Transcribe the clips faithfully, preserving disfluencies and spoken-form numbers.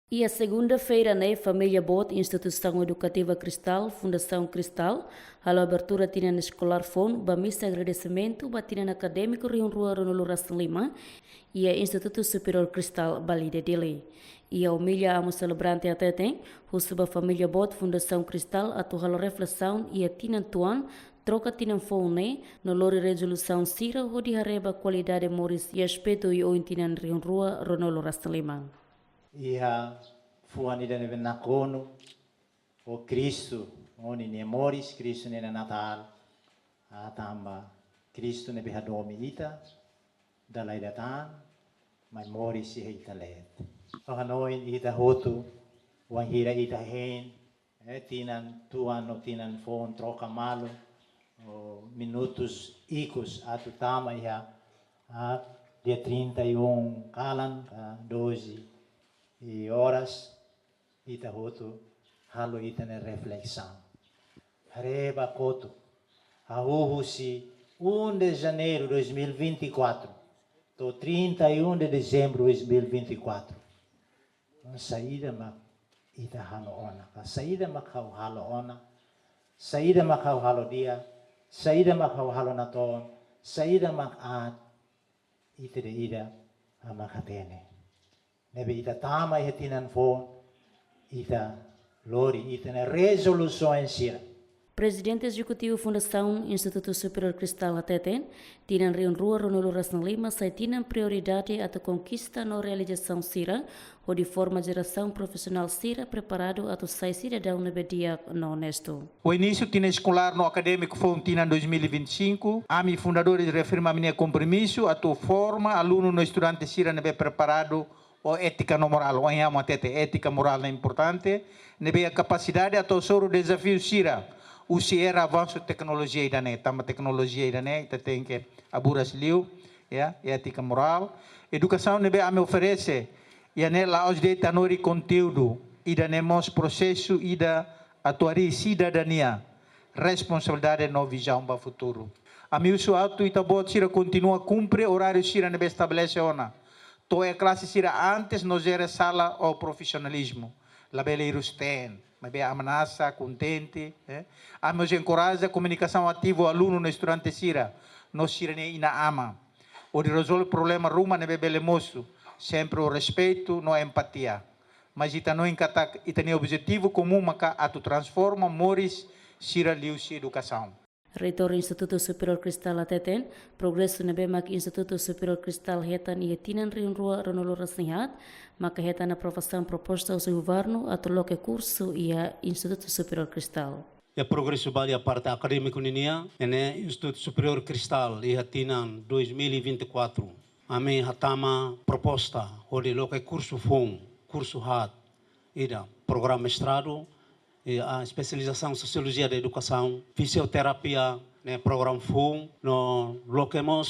Iha segunda-feira ne'e, família boot Instituisaun Edukativa Cristal, Fundasaun Cristal, halo abertura tinan eskolár foun ba misa agradesimentu ba tinan akadémiku rihun rua ruanulu-resin-lima iha Institutu Superiór Cristal, Balide, Dili. Iha omilia, amu selebrante hateten, husu ba família boot Fundasaun Cristal atu halo reflesaun iha tinan tuan, troka tinan foun ne'e, no lori rezolusaun sira hodi haree ba kualidade moris iha aspetu oioin tinan rihun rua ruanulu-resin-lima. Iha fuan ida ne'ebé nakonu, ho Kristu, ho ninia moris, Kristu ninia Natál, ah, tanba Kristu ne'ebé hadomi ita, dala ida tan, mai moris iha ita leet. Ha'u hanoin ita hotu, wainhira ita hein, eh, tinan tuan no tinan foun troka malu, o minutus ikus atu tama iha, ah, dia trinta e um kalan, ah, doze horas, ita hotu halo ita-nia reflesaun. Haree ba kotuk, hahú husi um de janeiro dois mil e vinte e quatro, to'o trinta e um de dezembro dois mil e vinte e quatro. Saida mak ita halo ona, ka saida mak ha'u halo ona, saida mak ha'u halo di'ak, saida mak ha'u halo natoon, saida mak aat, ita ida-idak mak hatene. Ne'ebé ita tama iha tinan foun, ita lori ita-nia rezolusaun sira. Prezidente Ezekutivu Fundasaun Institutu Superiór Cristal hateten, tinan rihun rua ruanulu-resin-lima sai tinan prioridade atu konkista no realizasaun sira, hodi forma jerasaun profisionál sira preparadu atu sai sidadaun ne'ebé di'ak no onestu. Ho inísiu tinan eskolár no akadémiku foun tinan dois mil e vinte e cinco, ami fundadores reafirma ami-nia kompromisu atu forma alunu no estudante sira ne'ebé preparadu ho étika no morál. Ohin amu hatete étika, morál ne'e importante, ne'ebé iha kapasidade atu hasoru dezafiu sira husi era avansu teknolojia ida-ne'e, tanba teknolojia ida-ne'e ita tenke aburas liu, ya, étika, morál. Edukasaun ne'ebé ami oferese iha ne'e la'ós de'it hanorin konteúdu, ida-ne'e mós prosesu ida atu harii sidadania, responsabilidade no vizaun ba futuru. Ami husu atu ita-boot sira kontinua kumpre oráriu sira ne'ebé estabelese ona. To'o iha klase sira antes no jere sala ho profisionalizmu. Labele hirus-teen, maibé ameasa, kontente, eh. Ami mós enkoraja komunikasaun ativu alunu no estudante sira, no sira-nia inan-aman, hodi rezolve problema ruma ne'ebé bele mosu, sempre ho respeitu no empatia. Mas ita hanoin katak ita-nia objetivu komún maka atu transforma moris sira liuhusi edukasaun. Reitór Institutu Superiór Cristal hateten, progresu ne'ebé mak Institutu Superiór Cristal hetan iha tinan rihun rua ruanulu-resin-haat, maka hetan aprovasaun proposta husi governu atu loke kursu iha Institutu Superiór Cristal. Iha progresu balu iha parte akadémiku ninian, ne'e Institutu Superiór Cristal iha tinan dois mil e vinte e quatro, ami hatama proposta hodi loke kursu foun, kursu haat, ida programa mestradu, i a espesializasaun Sosiolojia da Edukasaun, Fisioterapia, ne'e programa foun, no loke mós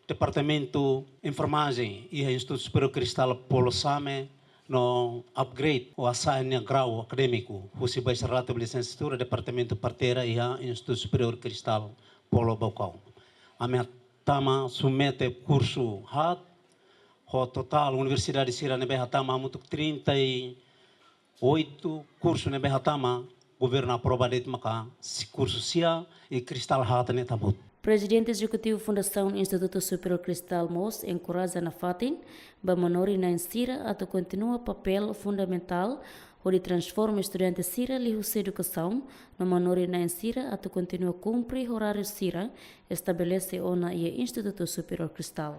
Departamentu Enfermajen iha Institutu Superiór Cristal Polo Same, no upgrade ou hasa'e nia grau akadémiku husi bacharelatu ba lisensiatura, Departamentu Parteira iha Institutu Superiór Cristal Polo Baucau. Ami hatama submete kursu haat, ho totál universidade sira ne'ebé hatama hamutuk trinta e oito kursu ne'ebé hatama, governu aprova de'it maka si kursu sia i Cristal haat ne'e hamutuk. Prezidente Ezekutivu Fundasaun Institutu Superiór Cristal mós enkoraja nafatin ba manorin-na'in sira atu kontinua papél fundamentál hodi transforma estudante sira liuhusi edukasaun, no manorin-na'in sira atu kontinua kumpre oráriu sira estabelese ona iha Institutu Superiór Cristal.